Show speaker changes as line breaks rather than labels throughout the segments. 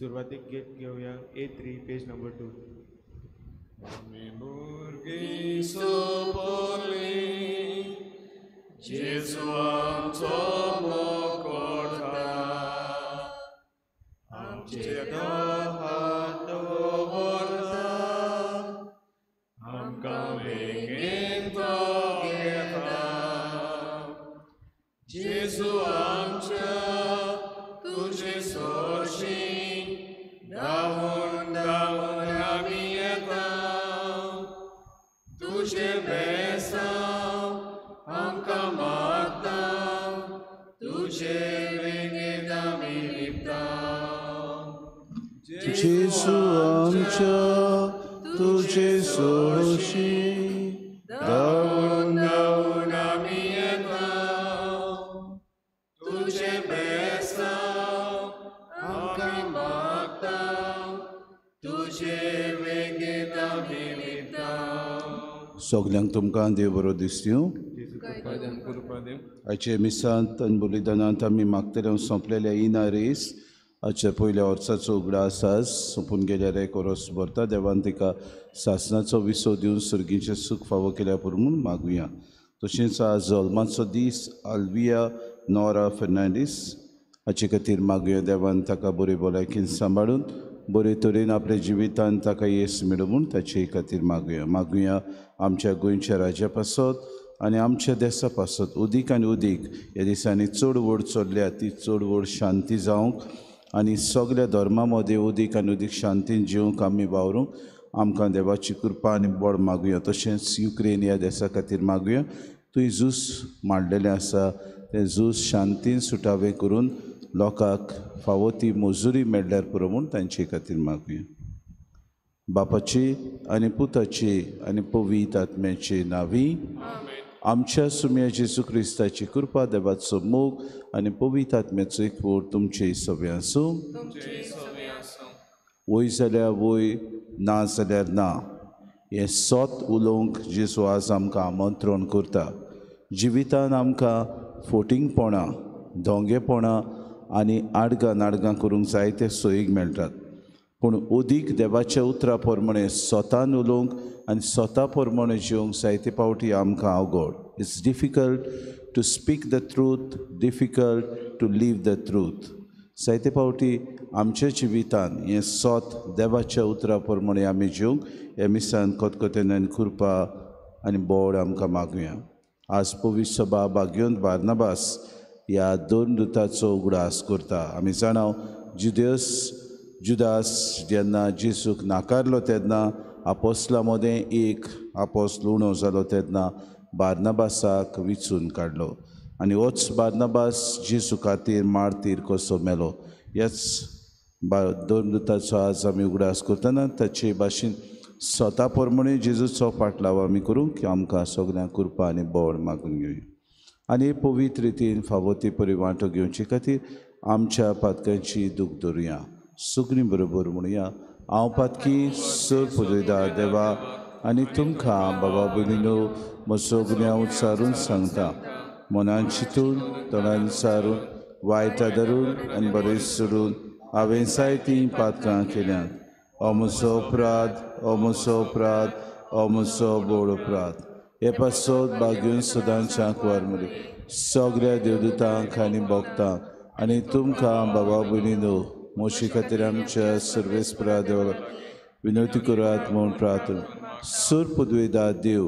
सुरवातीक घेवया A3 page number 2.
आमी भुरगीं सोंपली जेजू आमचो मोग करता, आमचे हात दवरता, आमकां वेंगेंत तो घेता. जेजू आमच्या तुजे सोरशीं धांवून धांवून आमी येता, तुजें बेसांव आमकां मागता, तुजे वेंगेंत आमी लिपता.
जेजू आमच्या तुजे सोरशीं
धांवून धांवून आमी येता, तुजें बेसांव आमकां मागता, तुजे वेंगेंत आमी लिपता.
सगल्यांक तुमकां देव बरो दिसता. आयचे मिसांत आनी बलिदानांत आमी मागतले सोंपलेल्या इना रेस आजच्या पयल्या वर्साचो उगडास आज सोंपून गेल्यार एक वरस भरता. देवान तिका सासनाचो विसव दिवन सर्गीचें सूख फावो केल्या पुरो म्हूण मागुया. तशेंच आज जल्माचो दीस आल्विया नोरा फेर्नांडीस हाचे खातीर मागुया. देवान ताका बरी भलायकेन सांबाळून बरे तरेन आपल्या जिवितान ताका येस मेळूं म्हूण ताचे खातीर मागुया. मागुया आमच्या गोंयच्या राज्या पासत आनी आमच्या देसा पासत उदीक आनी उदीक ह्या दिसांनी चड व्हड चल्ल्या ती चड व्हड शांती जावंक आनी सगल्या धर्मा मदें उदीक आनी उदीक शांतीन जिवंक आमी वावरूंक आमकां देवाची कृपा आनी बळ मागुया. तशेंच युक्रेन ह्या देसा खातीर मागुया. थंय झूज मांडलेलें आसा तें झूज शांतीन सुटावें करून लोकांक फावो ती मजुरी मेळ्ळ्यार पुरो म्हूण तांचे खातीर मागुया. बापाची आनी पुताची आनी पवित्र आत्म्याची नांवी आमच्या सुम्या जेजू क्रिस्ताची कृपा, देवाचो मोग आनी पवित्र आत्म्याचो एकवट तुमचे सगळे आसूं. वय जाल्यार वय, ना जाल्यार ना, हें सत उलोवंक जेजू आज आमकां आमंत्रण करता. जिवितान आमकां फोटिंगपणां, धोंगेपणां आनी आडगां नाडगां करूंक जायते सोयीक मेळटात, पूण उदीक देवाच्या उतरा प्रमाणे स्वतान उलोवंक आनी स्वता प्रमाणे जिवंक जायते फावटी आमकां अवघड. It's difficult to speak the truth, difficult to live the truth. जायते फावटी आमच्या जिवितान हें सत देवाच्या उतरा प्रमाणे आमी जिवंक ह्या मिसान खतखतेन आनी कृपा आनी बोड आमकां मागुया. आज पवित्र सभा बागयोन बार्नाबास ह्या दोन दुताचो उगडास करता. आमी जाणा जुदास जेन्ना जेजूक नाकारलो तेन्ना आपोस्ला मदें एक आपोस्ल उणो जालो तेन्ना बार्नाबासाक विचून काडलो आनी होच बार्नाबास जेजू खातीर मार्तीर कसो मेलो. ह्याच दोन दुताचो आज आमी उगडास करतना ताचे भाशेन स्वता प्रमाणे जेजूचो फाटलाव आमी करूंक आमकां सगल्यांक कृपा आनी बळ मागून घेवया आनी पवित्र रितीन फावो ती परी वांटो घेवचे खातीर आमच्या पातकांची दूख धरुया. सुगणी बरोबर म्हणुया, हांव पातकी सर पुजयता देवा आनी तुमकां बाबा भयणीनो म्हजो गुन्यांव उच्चारून सांगता. मनान चिंतून, तोंडान सारून, वायट धरून आनी बरें सोडून हांवें जायतीं पातकां केल्यांत. हो म्हजो अपराध, हो म्हजो अपराध, हो म्हजो बोड अपराध. हे पासत बागेवन सदांच्या कुवार मरे सगळ्या देवदूतांक आनी भक्तांक आनी तुमकां बाबा भयणीनो मोशी खातीर आमच्या सर्वेस्परा देवा विनवती करात म्हूण प्रार्थना. सूर पदवेदा देव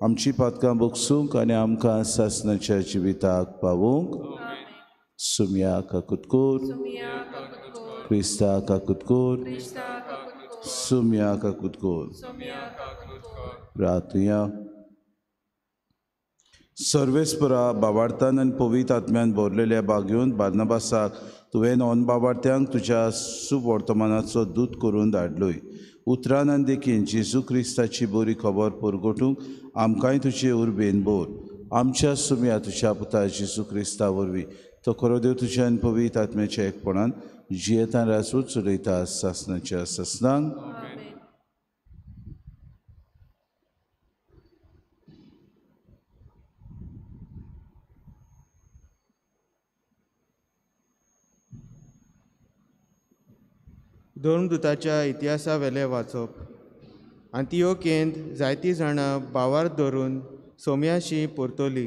आमची पातकां बगसूंक आनी आमकां सासनाच्या जिविताक पावोवंक. सुमया काकुतकोर, क्रिस्ता काकुतकोर, सुमया काकुतकोर. प्रार्थुया. सर्वेस्परा बाबार्थान आनी पवित्र आत्म्यान भरलेल्या बागयोन बार्नाबासाक तुवें नॉन बाबार्थ्यांक तुज्या सुवर्तमानाचो दूत करून धाडलोय. उतरान आनी देखीन जेजू क्रिस्ताची बरी खबर परगटूंक आमकांय तुजे उर्बेन भर. आमच्या सुमया तुज्या पुता जेजू क्रिस्ता वरवीं तो खरो देव तुज्या आनी पवित्र आत्म्याच्या एकपणान जियेतान राजूच चलयता सासनाच्या सासनांक.
धर्मदुताच्या इतिहासा वेलें वाचप. आंतियोकेंत जायतीं जाणां भावार्थ धरून सोम्याशी परतली.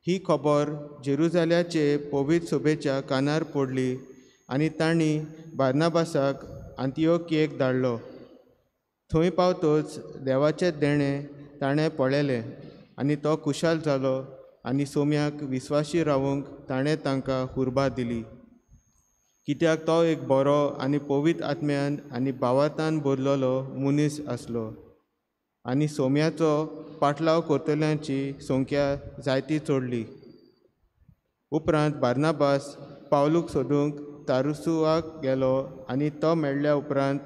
ही खबर जेरुजाल्याचे पवित्र सभेच्या कानार पडली आनी तांणी बार्नाबासाक आंतियोकेक धाडलो. थंय पावतच देवाचें देणें ताणें पळयलें आनी तो खुशाल जालो आनी सोम्याक विस्वाशी रावूंक ताणें तांकां उर्बा दिली. कित्याक तो एक बरो आनी पवित्र आत्म्यान आनी भावार्थान भरलेलो मनीस आसलो आनी सोम्याचो पाटलाव करतल्यांची संख्या जायती चडली. उपरांत बार्नाबास पावलूक सोदूंक तारुसुआक गेलो आनी तो मेळ्ळ्या उपरांत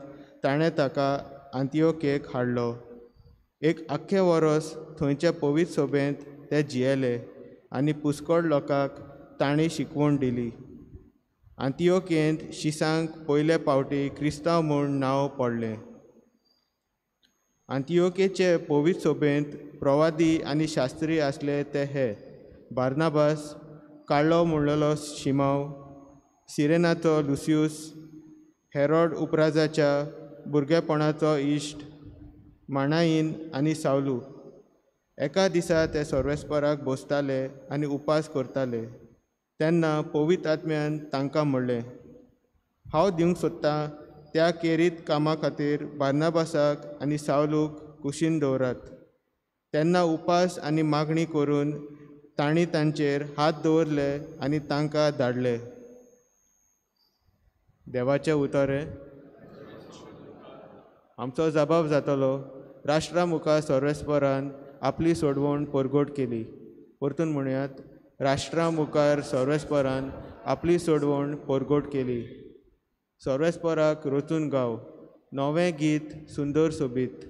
ताणें ताका आंतियोकेक हाडलो. एक आख्खें वरस थंयचे पवित्र सभेंत ते जियेले आनी पुस्कळ लोकांक तांणी शिकवण दिली. आंतियोकेंत शिसांक पयले पावटी क्रिस्तांव म्हूण नांव पडलें. आंतियोकेचे पवित्र सभेंत प्रवादी आनी शास्त्री आसले ते हे: बार्नाबास, काळो म्हणलेलो शिमांव, सिरेनाचो लुसियूस, हेरोड उपराजाच्या भुरगेपणाचो इश्ट, माणाईन आनी सावलू. एका दिसा ते सर्वेस्पराक बसताले आनी उपास करताले तेन्ना पवित्र आत्म्यान तांकां म्हणलें, हांव दिवंक सोदतां त्या केरीत कामा खातीर बार्नाबासाक आनी सावलूक कुशीन दवरात. तेन्ना उपास आनी मागणी करून तांणी तांचेर हात दवरले आनी तांकां धाडले. देवाचें उतर हें. आमचो जबाब जातलो, राष्ट्रा मुखार सर्वेस्परान आपली सोडवण परगट केली. परतून म्हणयात, राष्ट्रा मुखार सर्वेस्परान आपली सोडवण परगट केली. सर्वेस्पराक रचून गाव नवें गीत सुंदर सोबीत.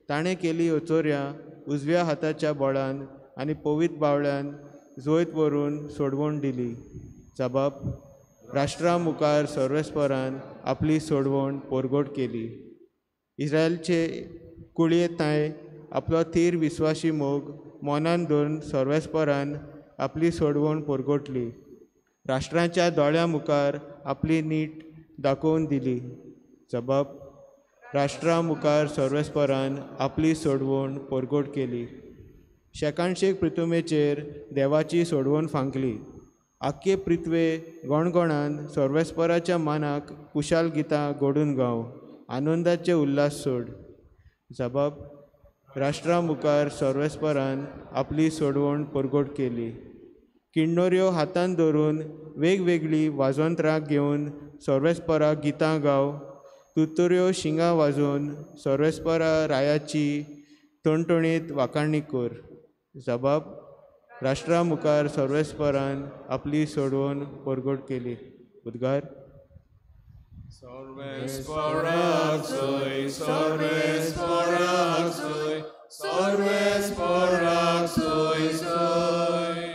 ताणें केली अचोर्यां उजव्या हाताच्या बळान आनी पवित्र बावळ्यान जैत व्हरून सोडवण दिली. जबाब, राष्ट्रा मुखार सर्वेस्परान आपली सोडवण परगट केली. इस्रायलचे कुळये तांय आपलो थीर विस्वाशी मोग मनान धरून सर्वेस्परान आपली सोडवण परगटली. राष्ट्रांच्या दोळ्यां मुखार आपली नीट दाखोवन दिली. जबाब, राष्ट्रा मुखार सर्वेस्परान आपली सोडवण परगट केली. शेकानशेक पृथुमेचेर देवाची सोडवण फांकली. आख्खे पृथ्वे गणगणान सर्वेस्पराच्या मानाक कुशाल गितां घडून गाव, आनंदाचे उल्हास सोड. जबाब, राष्ट्रा मुखार सर्वेस्परान आपली सोडवण परगट केली. किण्णोऱ्यो हातान धरून वेगवेगळीं वाजंत्रां घेवन सर्वेस्पराक गितां गाव, तुतऱ्यो शिंगां वाजोवन सर्वेस्परा रायाची टणटणीत वाखाणी कर. जबाब, राष्ट्रा मुखार सर्वेस्परान आपली सोडवण परगट केली. उद्गार.
सर्वेस्पराक सोय, सर्वेस्पराक सोय, सर्वेस्पराक सोय सोय.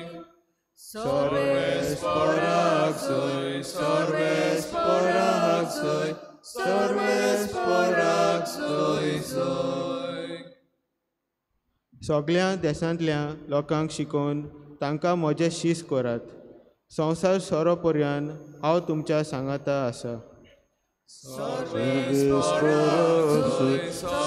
सर्वेस्पराक सोय, सर्वेस्पराक सोय, सर्वेस्पराक सोय सोय.
सगळ्या देशांतल्या लोकांक शिकोवन तांकां म्हजें शीस करात. संवसार सोरो पर्यंत हांव तुमच्या सांगाता आसा.
सर्वेस्पराक सोय,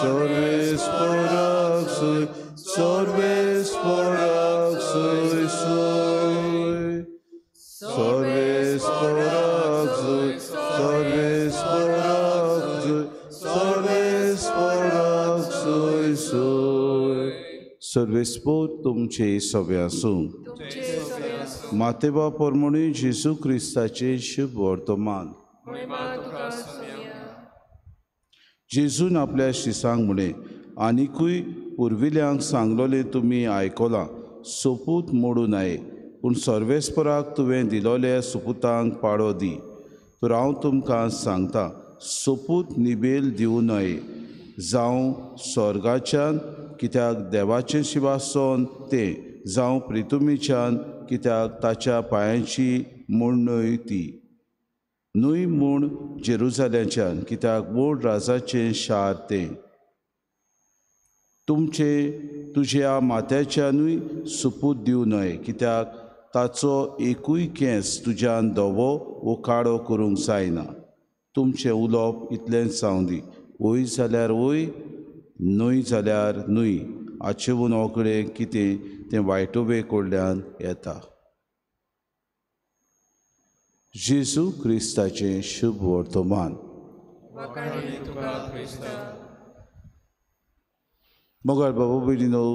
सर्वेस्पराक सोय, सर्वेस्पराक सोय सोय. सर्वेस्पराक सोय, सर्वेस्पराक सोय, सर्वेस्पराक सोय सोय. सर्वेस्पोर तुमचे सगळे आसूं. मातेबा परमणी जेजू क्रिस्ताचे शुभ वर्तमान. जेजून आपल्या शिसांक म्हळें, आनिकूय पुर्विल्यांक सांगलोलें तुमी आयकलां, सोपूत मोडूं नये, पूण सर्वेस्पराक तुवें दिलोल्या सुपुतांक पाळो दी. तर हांव तुमकां सांगता, सोपूत निबेल दिवं नये, जावं स्वर्गाच्यान कित्याक देवाचें शिवासन तें, जावं प्रितुमीच्यान कित्याक ताच्या पांयांची म्हूण न्हय ती, न्हय म्हूण जेरुजाल्याच्यान कित्याक व्हड राजाचें शार तें. तुमचे तुज्या मात्याच्यानूय सुपूत दिवं नये, कित्याक ताचो एकूय केंस तुज्यान धवो वो काळो करूंक जायना. तुमचें उलोवप इतलेंच जावं दी, वय जाल्यार वय, न्हय जाल्यार न्हय. हाचेवून ओकडें कितें तें वायटोवे कडल्यान येता. जेजू क्रिस्ताचें शुभ वर्तमान. मोगाळ बाबा भयणीनो,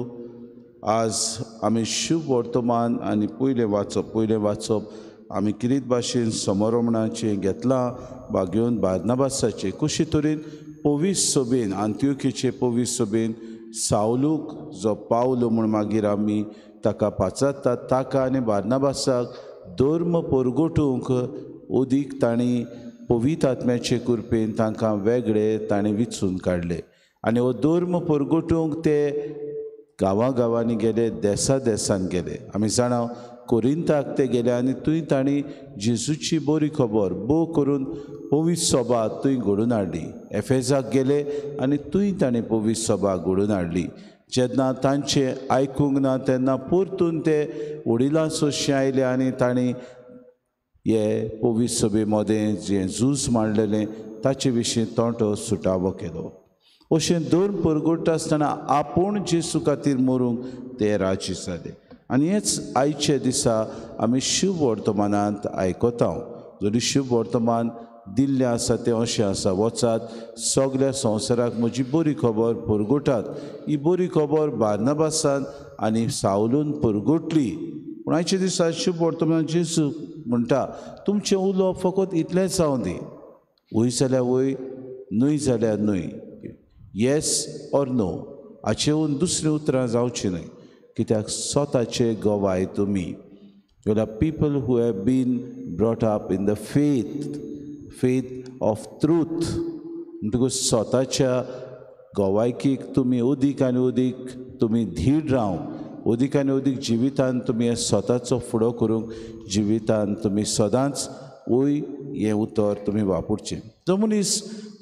आज आमी शुभ वर्तमान आनी पयलें वाचप आमी किरीत भाशेन समारंभणाचें घेतलां बागेवन बार्नाबासाचें. कशे तरेन पवीस सभेन, आंत्योखेचे पवीस सभेन सावलूक जो पावलो म्हूण मागीर आमी ताका पाचारतात, ताका आनी बार्नाबासाक धर्म परगटूंक अदीक तांणी पवित्र आत्म्याचे कृपेन तांकां वेगळे ताणें विचून काडले आनी हो धर्म परगटूंक ते गांवां गांवांनी गेले, देसा देसान गेले. आमी जाणा कोरिंताक ते गेले आनी थंय तांणी जेजूची बरी खबर बो करून पवित्र सभा थंय घडोवन हाडली. एफेजाक गेले आनी थंय तांणी पवित्र सभा घडोवन हाडली. जेन्ना तांचें आयकूंक ना तेन्ना परतून ते वडिलां सोंशे आयले आनी तांणी हे पवित्र सभे मदें जें झूज मांडलेलें ताचे विशीं तोंटो सुटावो केलो. अशें धर्म परगट्टा आसतना आपूण जेजू खातीर मरूंक ते राजी जाले. आनी हेच आयच्या दिसा आमी शुभ वर्तमानांत आयकता. जरी शुभ वर्तमान दिल्लें आसा तें अशें आसा, वचात सगल्या संवसाराक म्हजी बरी खबर परगटात. ही बरी खबर बार्नाबासान आनी सावलून परगटली. पूण आयच्या दिसा शुभ वर्तमान जेजू म्हणटा, तुमचें उलोवप फकत इतलेंच जावं दी, वय जाल्यार वय, न्हय जाल्यार न्हय, येस ऑर नो. हाचेवून दुसरीं उतरां जावचीं न्हय, कित्याक स्वताचे गवाय तुमी. You are people who have been brought up in the faith, faith of truth. म्हणटकूच स्वताच्या गवायकीक तुमी अदीक आनी अदीक तुमी धीर राव, अदीक आनी अदीक जिवितान तुमी हे स्वताचो फुडो करूंक जिवितान तुमी सदांच वय हें उतर तुमी वापरचें. जो मनीस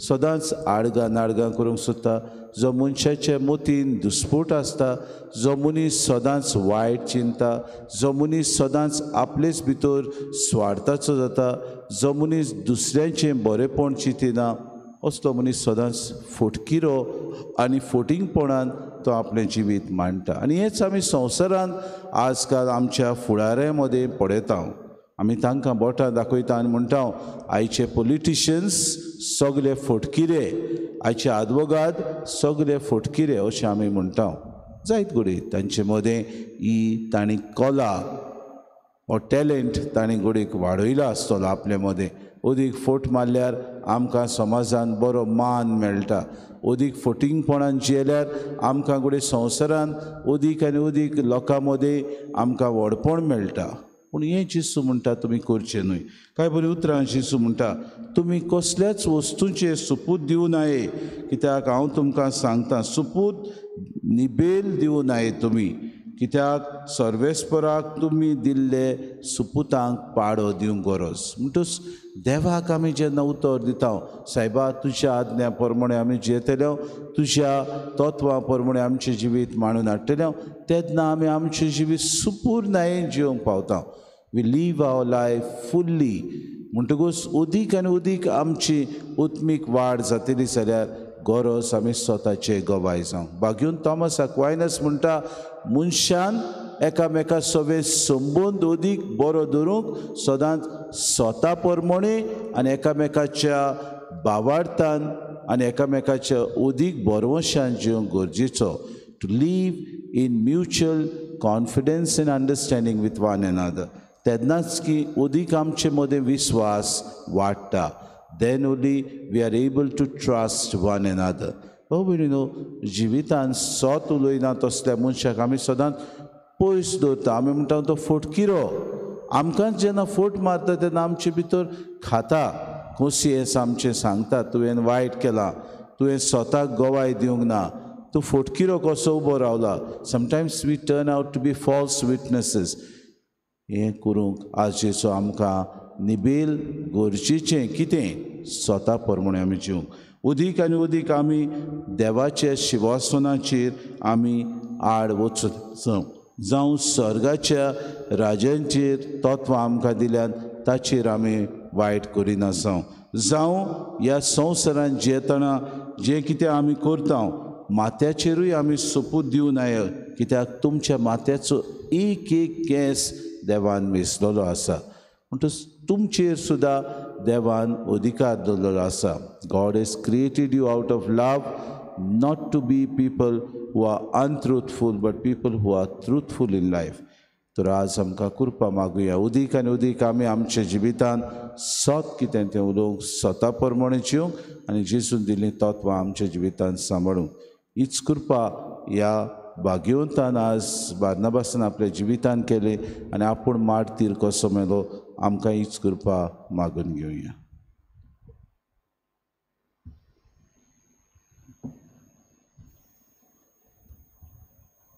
सदांच आडगां नाडगां करूंक सोदता, जो मनशाचे मतीन दुस्पोट आसता, जो मनीस सदांच वायट चिंता, जो मनीस सदांच आपलेच भितर स्वार्थाचो जाता, जो मनीस दुसऱ्यांचें बरेंपण चिंतिना, असलो मनीस सदांच फोटकिरो आनी फोटिंगपणान तो आपलें जिवीत मांडटा. आनी हेंच आमी संवसारांत आजकाल आमच्या फुडाऱ्यां मदें पळयता. आमी तांकां बोटां दाखयता आनी म्हणटा, आयचे पॉलिटिशियन्स सगले फोटकिरे, आयचे आदवोगाद सगले फोटकिरे अशें आमी म्हणटा. जायत घडये तांचे मदें ही तांणी कला हो टॅलंट तांणी घडयेक वाडयला आसतलो आपले मदें. अदीक फोट मारल्यार आमकां समाजान बरो मान मेळटा, अदीक फोटिंगपणान जियेल्यार आमकां घडये संवसारान अदीक आनी अदीक लोकां मदें आमकां व्हडपण मेळटा. पूण हें जेजू म्हणटा तुमी करचें न्हय. कांय बरीं उतरां जेजू म्हणटा, तुमी कसल्याच वस्तूंचेर सुपूत दिवं नये, कित्याक हांव तुमकां सांगता सुपूत निबेल दिवं नये तुमी, कित्याक सर्वेस्पराक तुमी दिल्ले सुपुतांक पाडो दिवंक गरज. म्हणटूच देवाक आमी जेन्ना उतर दिता, सायबा तुज्या आज्ञा प्रमाणे आमी जियेतले, तुज्या तत्वां प्रमाणे आमचें जिवीत मांडून हाडटले, तेन्ना आमी आमचें जिवीत सुपूर्णायेन जिवंक पावता. We live our life fully. म्हणटकूच अदीक आनी अदीक आमची उत्मीक वाड जातली जाल्यार गरज आमी स्वताचे गवाय जावं. बागेवन थॉमस अक्वायनस म्हणटा, मनशान एकामेका सवे संबंद अदीक बरो दवरूंक सदांच स्वता प्रमाणे आनी एकामेकाच्या भावार्थान आनी एकामेकाच्या अदीक बरवशान जिवंक गरजेचो. To live in mutual confidence and understanding with one another. तेन्नाच की अदीक आमचे मदें विस्वास वाडटा. Then only we are able to trust one another. भाव भयणीनो, जिवितान सत उलयना तसल्या मनशाक आमी सदांच पयस दवरता. आमी म्हणटा तो फोटकिरो. आमकांच जेन्ना फोट मारता तेन्ना आमचे भितर खाता कोसियेंस आमचें सांगता, तुवें वायट केलां, तुवें स्वताक गवाय दिवंक ना, तूं फोटकिरो कसो उबो रावला. Sometimes we turn out to be false witnesses. हें करूंक आज जेचो आमकां निबेल गरजेचें कितें स्वता प्रमाणे आमी जिवंक. अदीक आनी अदीक आमी देवाच्या शिवासनाचेर आमी आड वचून जावं स्वर्गाच्या राजांचेर तत्वां आमकां दिल्यात ताचेर आमी वायट करिनासांव. जावं ह्या संवसारान जियेतना जें कितें आमी करता माथ्याचेरूय आमी सोपूत दिवं नये, कित्याक तुमच्या माथ्याचो एक एक केंस देवान मेजलेलो आसा. म्हणटच तुमचेर सुद्दां देवान अधिकार दवरलेलो आसा. God has created you out of love, not to be people who are untruthful but people who are truthful in life. तर आज आमकां कृपा मागुया, उदीक आनी उदीक आमी आमच्या जिवितान सत कितें तें उलोवंक, स्वता प्रमाणे जिवंक आनी जेजून दिल्लीं तत्वां आमच्या जिवितान सांबाळूंक. हीच कृपा ह्या भाग्यवंतान आज बार्नाबासान आपल्या जिवितान केली आनी आपूण मार्तीर कसो मेलो, आमकां हीच कृपा मागून घेवया.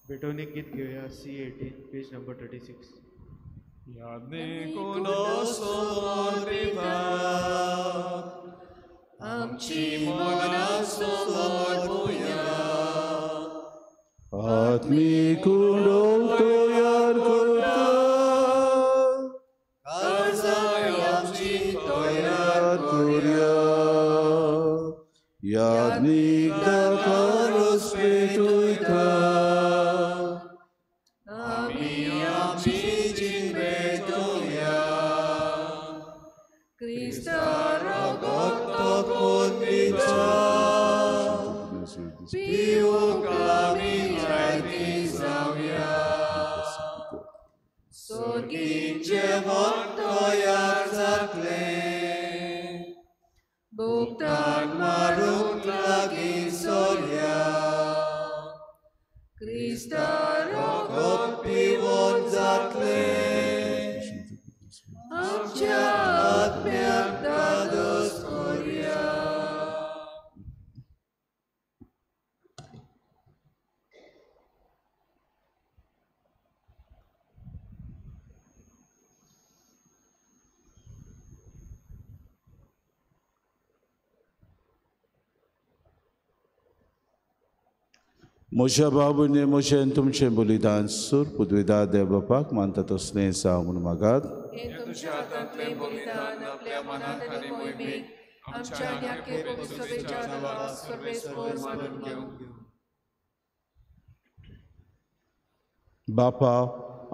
भेटवणी गीत घेवया C18 page number 36.
आमची मनां समर्पुया,
आत्मीक कुंडो तयार करता,
काळजां आमची
तयार करुया, याज्ञीक दाकारूच पेटयता,
आमी आमची जीण भेटोवया, क्रिस्ता रगत तोखून दिता, पिवंक आमी जायती जावया, सोर्गी जेवण तयार जातलें, भुगतान मारूंक लागीं सरया, क्रिस्ता रगत पिवन जातलें, आमच्या आत्म्याक धादोस करुया.
म्हज्या बाबूने म्हजें तुमचें बलिदान सूर पुदविदा देव बापाक मानता तसलें जावं म्हूण मागात.
तुमच्या हातांतलें बलिदान आपल्या मनात आनी मोहिमेक आमच्या
बापा,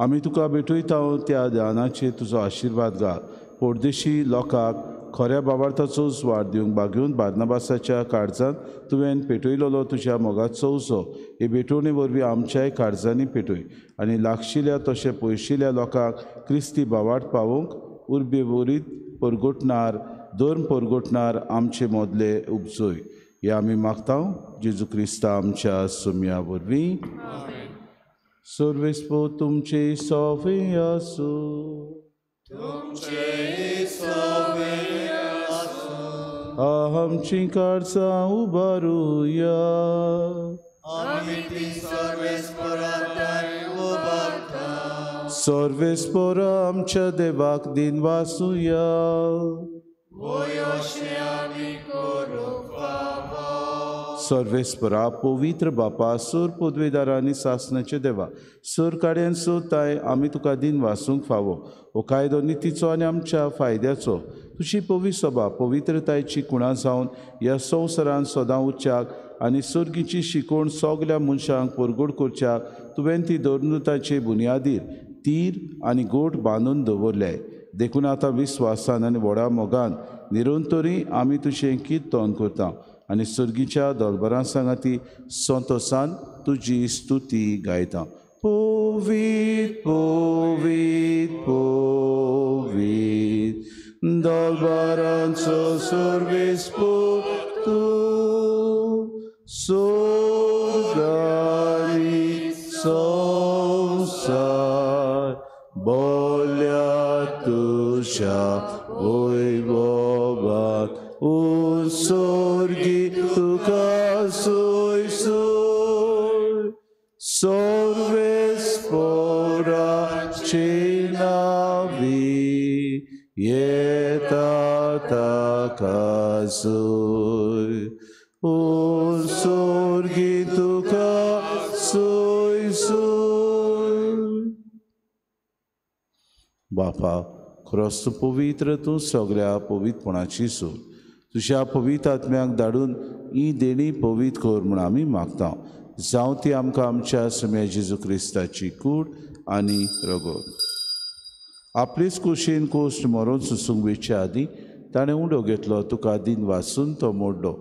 आमी तुका भेटयता त्या दानाचेर तुजो आशिर्वाद घाल. परदेशी लोकांक खऱ्या बाबार्थाचो उजवाड दिवंक बागेवन बार्नाबासाच्या काळजांत तुवें पेटयलेलो तुज्या मोगाचो उजो हे भेटवणे वरवीं आमच्याय काळजांनी पेटय आनी लागशिल्ल्या तशें पयशिल्ल्या लोकांक क्रिस्ती बावाट पावोवंक उर्बे वरीत परगटणार धर्म परगटणार आमचे मदले उपजोय. हे आमी मागता जेजू क्रिस्ता आमच्या सुम्या वरवीं. सर्वेस्पो तुमचे सोवे आसूं. आमची काळजां उबारुया, सर्वेस्पोरा आमच्या देवाक दिन वासुया. सर्वेस्परा पवित्र बापा, सूर पदवेदार आनी सासणाचे देवा, सूर काड्यान सोताय आमी तुका दिन वासूंक फावो. हो कायदो नितीचो आनी आमच्या फायद्याचो. तुजी पवित्र सभा पवित्रतायेची कुणां जावन ह्या संवसारान सदां उच्चाक आनी सर्गीची शिकवण सगल्या मनशांक परगट करच्याक तुवें ती धर्मताचे बुन्यादीर तीर आनी गोट बांदून दवरले. देखून आतां विस्वासान आनी व्हडा मोगान निरंतरी आमी तुजें कीर्तन करता आनी सर्गीच्या दलबरां सांगाती संतोसान तुजी स्तुती गायता. पवित्र पवित्र पवित्र दलबरांचो सर्वेस्पोर तूं, स्वर्ग आनी संवसार बोल्या तुज्या वैभवान. उत्सर्गी तुका सोय सोय सर्वेस्पोराचे नावी येता ताका सोय. उत्सर्गी तुका सोय सोय. बापा, खरोच तूं पवित्र, तूं सगळ्या पवित्रपणाची सूर. तुज्या पवित्र आत्म्याक धाडून ही देणी पवित्र कर म्हूण आमी मागता. जावं ती आमकां आमच्या सुम्या जेजू क्रिस्ताची कूड आनी रगत. आपलेच कुशीन कोश्ट मरोन सुसूंक वेचे आदीं ताणें उंडो घेतलो, तुका दिन वासून तो मोडलो,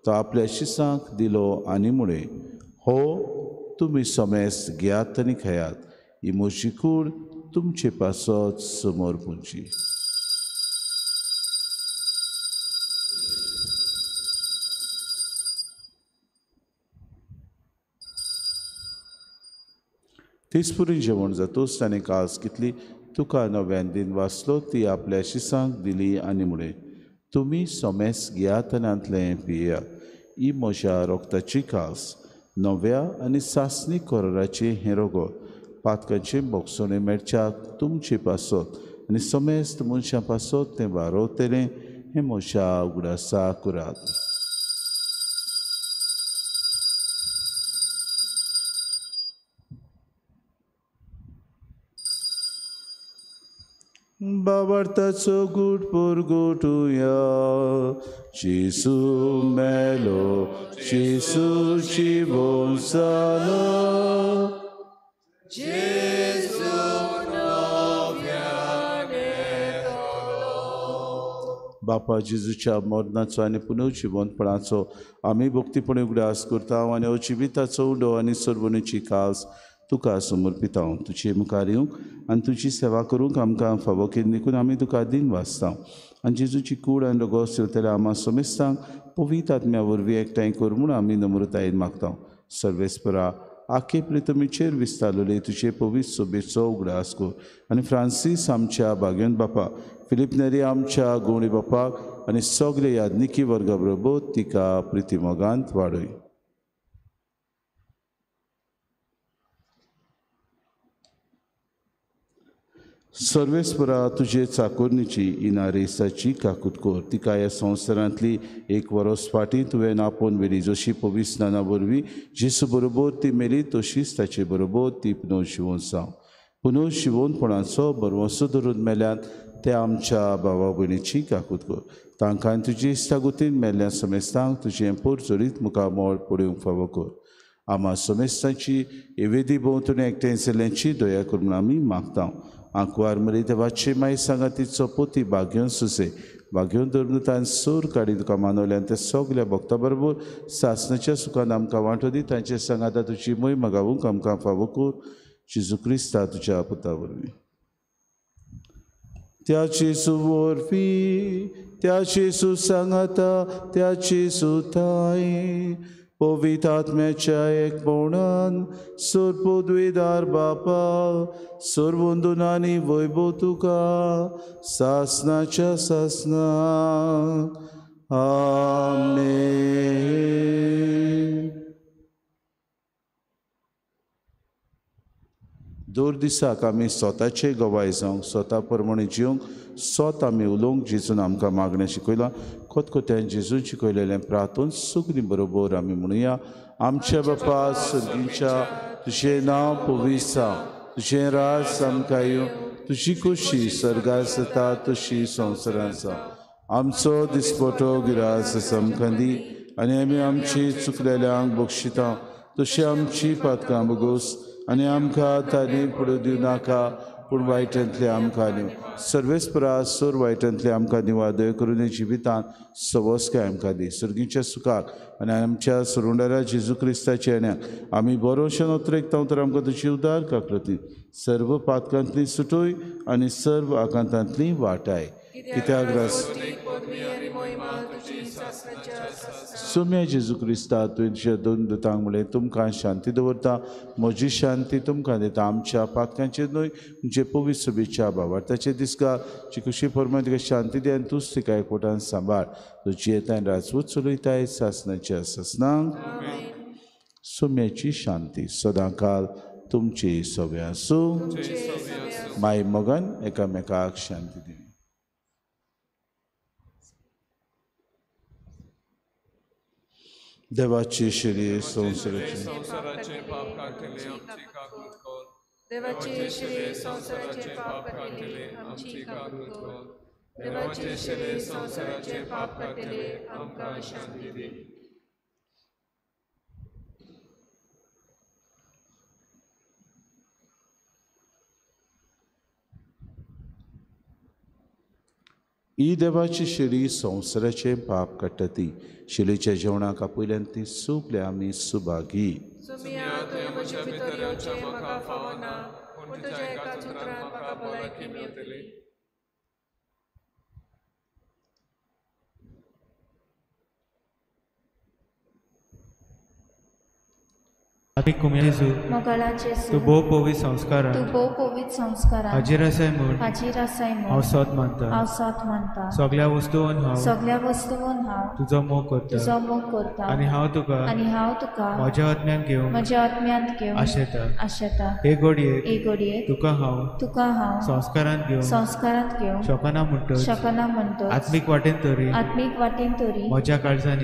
तो आपल्या शिसांक दिलो आनी म्हळें, हो तुमी समेस्त घेयात आनी खेयात, ही म्हजी कूड तुमचे पासत समोर पुंची. तेचपुरी जेवण जातूच ताणें कास घेतली, तुका नव्यान दिन वाचलो, ती आपल्या शिसांक दिली आनी म्हळें, तुमी समेस्त घेयात आनी हांतलें पियात, ही म्हज्या रोगताची कास, नव्या आनी सासणी कराराचें हें रगत, पातकांचें भोगसणें मेळच्याक तुमचे पासत आनी समेस्त मनशां पासत तें वारोवतलें, हें म्हज्या उगडासा करात. बाबार्थाचो गूट पुरगुटुया, जेजू मेलो, जेजू जिवोन जालो,
जेजू नव्यान येतलो.
बापा जेजूच्या मरणाचो आनी पुनर्जिवंतपणाचो आमी भक्तीपणी उगडास करता आनी हो जिविताचो उडो आनी सर्वणीची कास तुका समर्पिता. तुजे मुखार येवंक आनी तुजी सेवा करूंक आमकां फावो केली देखून आमी तुका दिन वाचता. आनी जेजूची कूड आनी रगत सेवतल्या आमा समेस्तांक पवित्र आत्म्या वरवीं एकठांय कर म्हूण आमी नम्रतायेन मागता. सर्वेस्परा आखे प्रितमीचेर विस्तारलेले तुजे पवित्र सोबेचो उगडास कर आनी फ्रांसीस आमच्या भाग्यन बापा, फिलीप नेरी आमच्या गोवणी बापाक आनी सगळे याज्ञिकी वर्गा बरोबर तिका प्रितीमोगांत वाडय. सर्वेस्परा तुजे चाकोरणीची इनारेसाची काकूत कर, तिका ह्या संवसारांतली एक वरोस फाटीं तुवें आपोवन व्हेली, जशी पवित्र स्नाना वरवीं जेजू बरोबर ती मेली तशीच ताचे बरोबर ती पुनर्जिवंत जावं. पुनर्जिवंतपणाचो भरवंसो धरून मेल्यात ते आमच्या भावा भयणीची काकूत कर, तांकां तुजी इश्टागतीन मेल्ल्या समेस्तांक तुजें पोरजोरीत मुखामळ पळोवंक फावो कर. आमा समेस्तांची एवेदी भोंवतणी एकठांय जाल्ल्यांची दया कर म्हूण आमी मागता. आंकवार मरी देवाची माई सांगा तिचो पोती भाग्योन सुसे भाग्योन धरून सूर काडी तुका मानवल्यान ते सगल्या भक्ता बरोबर सासणाच्या सुखान आमकां वांटो दी, तांचे सांगाता तुजी मोहीम गावूंक आमकां फावो कर, जेजू क्रिस्ता तुज्या पुता वरवीं. त्या जेजू वरवीं, त्या जेजू सांगाता, त्या जेजू ताई पवित्र आत्म्याच्या एकपणान सर्वपदवीदार बापा, सर्वंदुनानी वैभव तुका सासनाच्या सासना. आमेन. दर दिसाक आमी स्वताचे गवाय जावंक, स्वता प्रमाणे जिवंक, स्वता आमी उलोवंक जेजून आमकां मागणें शिकयलां. खतखत्यान जेजून शिकयलेलें प्रार्थून सुगणी बरोबर आमी म्हणुया. आमच्या बापा सर्गीच्या, तुजें नांव पवित्र जावं, तुजें राज आमकां येवं, तुजी खोशी सर्गार जाता तशी संवसारांत जावं. आमचो दिसपटो गिरास आमकां दी आनी आमी आमची चुकलेल्यांक बक्षिता तशी आमची पातकां बगोस आनी आमकां ताणी पडूं दिवं नाका, पूण वायटांतले आमकां न्हू. सर्वेस्परा सोर वायटांतले आमकां निवादय करून जिवितांत सवस्काय आमकां दी. सर्गीच्या सुखाक आनी आमच्या सुरुंडारा जेजू क्रिस्ताच्या येण्याक आमी बरोवशें नोत्रेकता तर आमकां तुजी उदार काकलती सर्व पातकांतली सुटोय आनी सर्व आकांतांतली वाटाय. कित्याक सोम्या जेजू क्रिस्ता तुवें तुज्या दोन दुतांक म्हणलें, तुमकां शांती दवरता, म्हजी शांती तुमकां दिता. आमच्या पातकांचेर न्हय तुमचे पवित्र सभेच्या भावार्थाचेर दिसका चिकुशी प्रमाण तुका शांती दी आनी तूंच तिका एकवटान सांबाळ. तुजी येताय राजवत चलयताय सासनाच्या सासनांक. सोम्याची शांती सदांकाल तुमची सगळें आसूं. माय मोगान एकामेकाक शांती दी. देवाची शिरी संवसाराचे
पाप काडटले आमची काकूत कर. देवाची शिरी संवसाराचे पाप काडटले आमची काकूत कर. देवाचे शरीर संवसाराचे पाप काडटले, आमकां शांती दी.
ही देवाची शिरी संवसाराचें पाप काडटा ती शिलीच्या जेवणाक आपयल्यान ती सगळे आमी सुभागी.
सोम्या, तुवें म्हज्या भितर येवचें म्हाका फावना, पूण तुज्या एकाच उतरान म्हाका भलायकी मेळटली.
तूं भोव पवित्र संस्कारान, हाजीर आसाय म्हूण हांव सत मानता. सगळ्या वस्तूंत हांव तुजो मोग करता आनी हांव तुका म्हज्या आत्म्यांत घेवंक आशेता. हे घडयेक तुका हांव संस्कारांत घेवंक शकना म्हणटच आत्मीक वाटेन तरी म्हज्या काळजान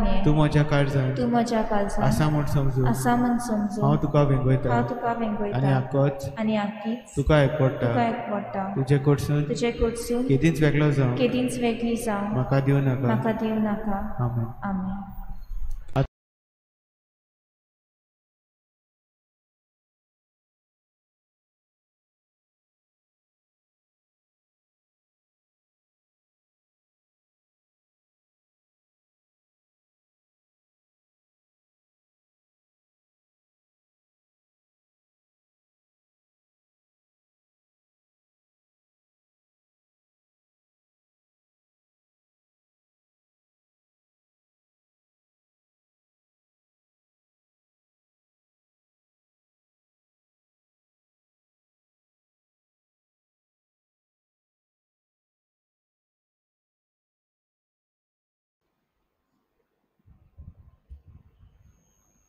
ये, तूं म्हज्या काळजान आसा म्हूण समजू हांव तुका वेंगयता आनी आकीच तुका एकवटा. तुजे कडसून केदींच वेगळो जावं म्हाका दिवं नाका. आमेन. आमेन.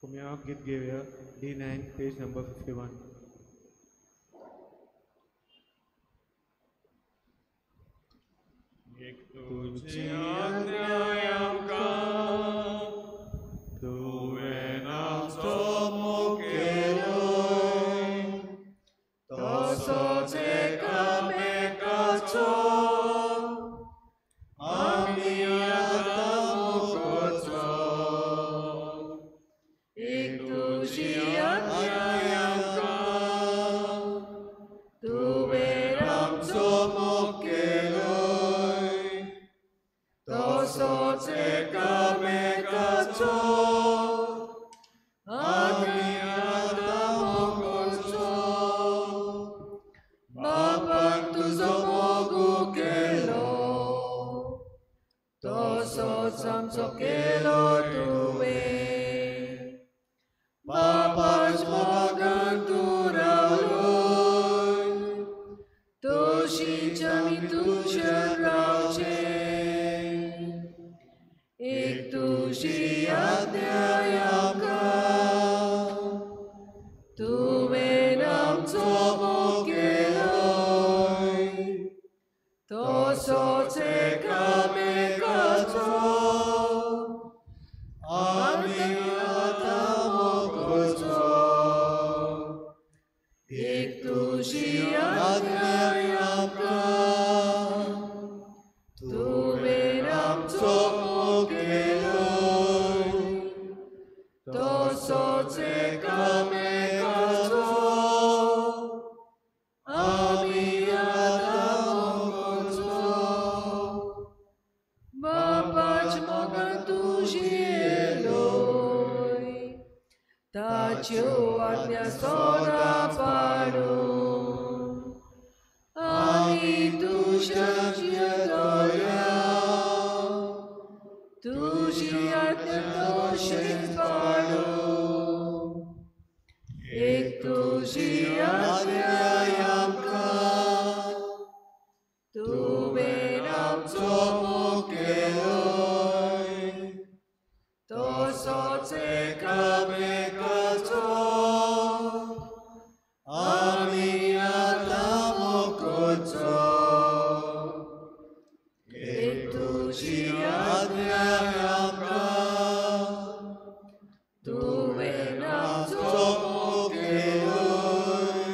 कुम्याक गीत घेवया. D9 page number 51.
एक तुजी आज्ञा आमकां, तुवें आमचो मोग केलोय, तसोच एकामेकाचो आमी आतां मोग करचो. एक तुजी आज्ञा आमकां, तुवें आमचो मोग केलोय, तसोच एकामेकाचो आमी आतां मोग करचो. बापान तुजो मोग केलो, तसोच आमचो केलो तुवें. बापाच मोगान तूं रावलोय, तशीच आमी तुज्यान रावचें. एक तुजी आज्ञा आमकां, तुवें आमचो मोग केलोय, तसोच एकामेकाचो आमी आतां मोग करचो. एक तुजी आज्ञा आमकां, तुवें आमचो मोग केलोय, तसोच एकामेकाचो आमी आतां मोग करचो. बापाच मोगान तूं जियेलोय, ताच्यो आज्ञा सदां पाळून आमी तुज्या जियेतल्या, तुजी आज्ञा तशीच पाळून. एक तुजी आज्ञा आमकां, तुवें आमचो मोग केलोय, तसोच एकामेकाचो आमी आतां मोग करचो. एक तुजी आज्ञा आमकां, तुवें आमचो मोग केलोय,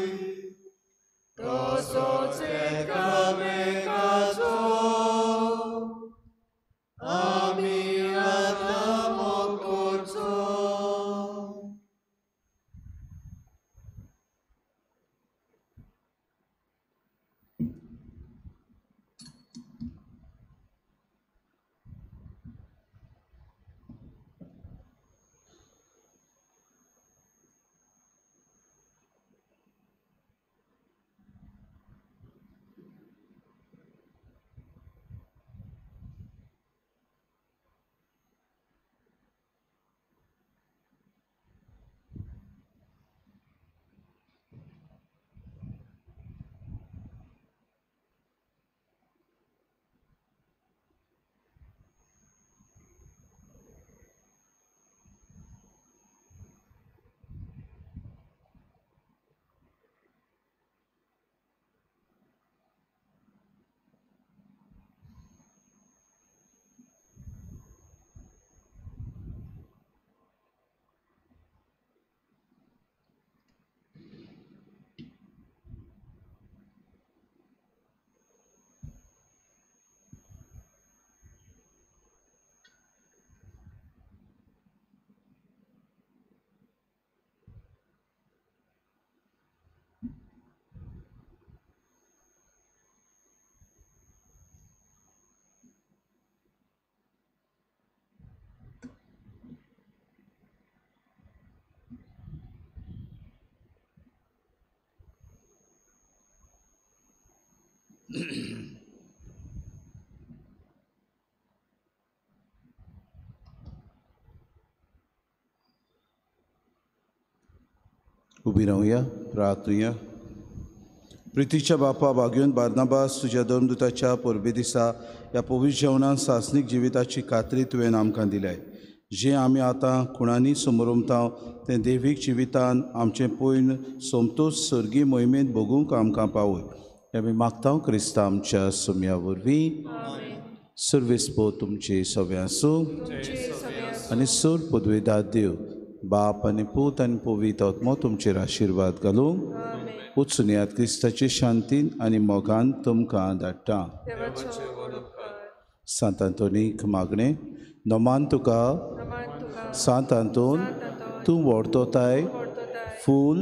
उबी रावया, प्रार्थुया. प्रितीच्या बापा बागेवन बार्नाबास तुज्या धर्मदूताच्या परबे दिसा ह्या पवित्र जेवणान सासणीक जिविताची खात्री तुवें आमकां दिल्याय. जें आमी आतां खुणांनी समरमता तें देवीक जिवितान आमचें पयन सोमतोच सर्गी मोहिमेंत भोगूंक आमकां पावय. हें आमी मागता क्रिस्ता आमच्या सुम्या वरवीं. सर्वेस्पो तुमचे सगळें आसूं आनी सोर पदवेदार देव बाप आनी पूत आनी पवित्र आत्मो तुमचेर आशिर्वाद घालूंक. वचून याद क्रिस्ताचे शांतीन आनी मोगान तुमकां धाडटा. सांत आंतोनीक मागणें. नमान तुका सांत आंतोन, तूं व्हरतोताय फूल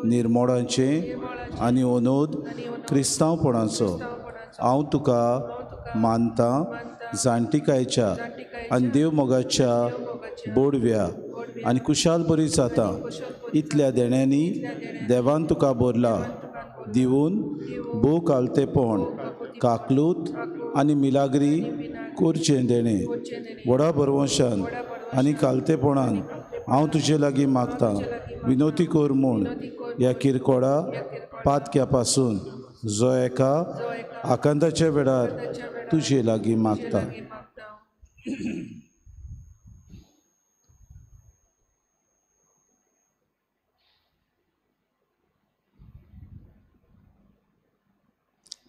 निर्मोडांचें आनी अनोद क्रिस्तांवपणाचो. हांव तुका मानता जाणटिकायच्या आनी देवमोगाच्या बोडव्या आनी कुशाल बरी जाता. इतल्या देण्यांनी देवान तुका भरला दिवन भोव कालतेपण काकलूत आनी मिलाग्री करचें देणें. व्हडा भरवंशान आनी कालतेपणान हांव तुजे लागीं मागतां विनोती कर म्हूण ह्या किरकोडा पातक्या पासून जो एका आकांताच्या वेळार तुजे लागीं मागता.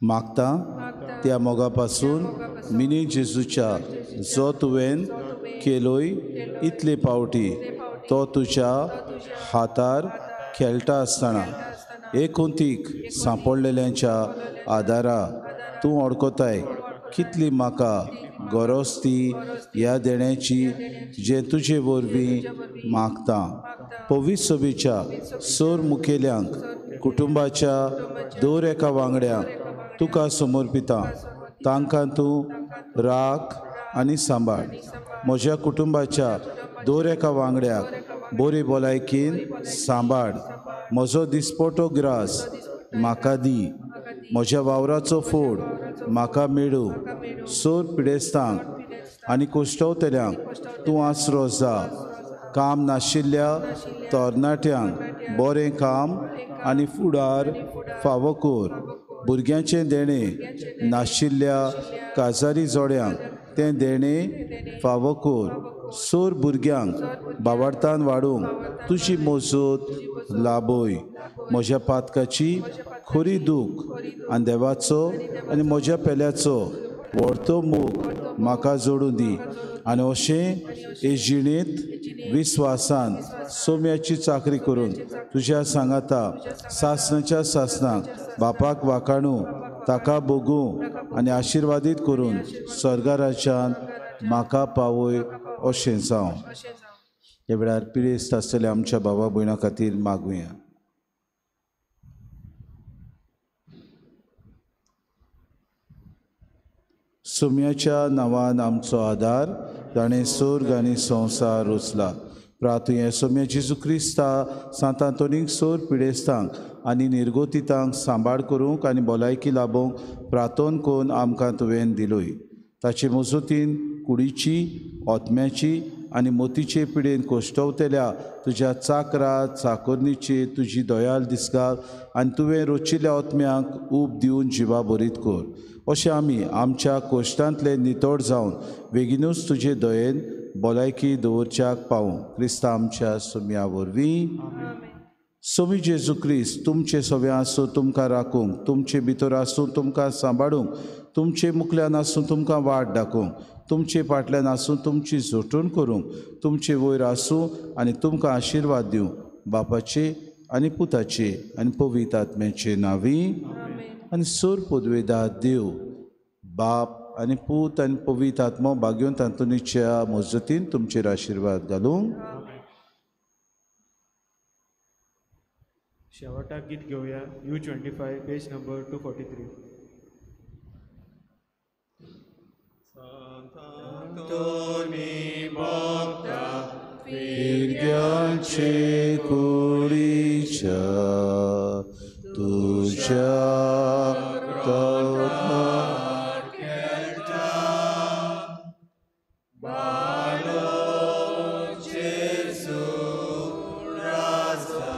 मागता त्या मोगा पासून मिनी जेजूच्या जो तुवें केलोय इतले पावटी तो तुज्या हातार खेळटा आसतना एकोंतीक सांपडलेल्यांच्या आदारा तूं अडकताय. कितली म्हाका गरज ती ह्या देण्याची जें तुजे वरवीं मागता. पवित्र सभेच्या सर मुखेल्यांक कुटुंबाच्या दर एका वांगड्यांक तुका समर्पिता. तांकां तूं राख आनी सांबाळ. म्हज्या कुटुंबाच्या दर एका वांगड्याक बरी भलायकीन सांबाळ. म्हजो दिसपटो ग्रास म्हाका दी. म्हज्या वावराचो फोड म्हाका मेळूं. सोर पिडेस्तांक आनी कुश्टवतल्यांक तूं आसरो जा. काम नाशिल्ल्या तरणाट्यांक बरें काम आनी फुडार फावो कर. भुरग्यांचें देणें नाशिल्ल्या काजारी जोड्यांक तें देणें फावो कर. सोर भुरग्यांक बावार्थान वाडूंक तुजी मजत लाभय. म्हज्या पातकाची खरी दूख आनी देवाचो आनी म्हज्या पेल्याचो व्हडतो मोग म्हाका जोडूं दी आनी अशें हे जिणेंत विस्वासान सोम्याची चाकरी करून तुज्या सांगाता सासणाच्या सासणाक बापाक वाखाणू ताका भोगूं आनी आशिर्वादीत करून स्वर्गाराच्यान म्हाका पावय अशें जावं. ह्या वेळार पिडेस्त आसतल्या आमच्या भावा भयणां खातीर मागुया. सोम्याच्या नांवान आमचो आदार ताणें स्वर्ग आनी संवसार रचला. प्रार्थुया सोम्या जेजू क्रिस्ता सांत आंतोनीक सोर पिडेस्तांक आनी निर्गोतितांक सांबाळ करूंक आनी भलायकी लाबोवंक प्रार्थन करून आमकां तुवें दिलोय. ताचे मजतीन कुडीची आत्म्याची आनी मोतीचे पिडेन कोश्टवतल्या तुज्या चाकरा चाकोरणीची तुजी दयाल दिसगाल आनी तुवें रोचिल्ल्या आत्म्यांक ऊब दिवन जिवा बरीत कर. अशें आमी आमच्या कोश्टांतले नितळ जावन बेगीनूच तुजे दयेन भलायकी दवरच्याक पावूं. क्रिस्ता आमच्या सोम्या वरवीं. सोमी जेजू क्रिस्त तुमचे सगळें आसूं तुमकां राखूंक, तुमचे भितर आसूं तुमकां सांबाळूंक, तुमचे मुखल्यान आसूं तुमकां वाट दाखोवंक, तुमचे फाटल्यान आसूं तुमची जोटूण करूंक, तुमचे वयर आसूं आनी तुमकां आशिर्वाद दिवं. बापाचे आनी पुताचे आनी पवित्र आत्म्याचे नांवी. आनी सोर पदवेदार देव बाप आनी पूत आनी पवित्र आत्मो भाग्योन तांतोनीच्या मजतीन तुमचेर आशिर्वाद घालूंक.
शेवटाक गीत घेवया. U25 page number 243.
Sant Anthony भक्ता
फिरग्यांचे कुडीच्या तुज्या
ग्रंथार खेळटा बालो जेजू राजा.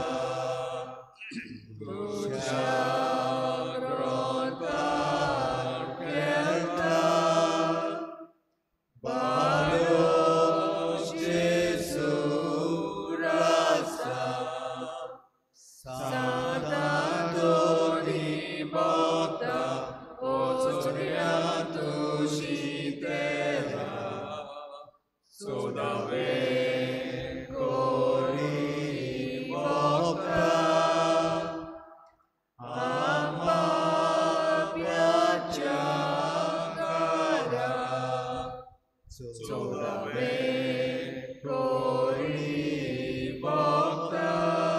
चवदावे थोडी भक्तां.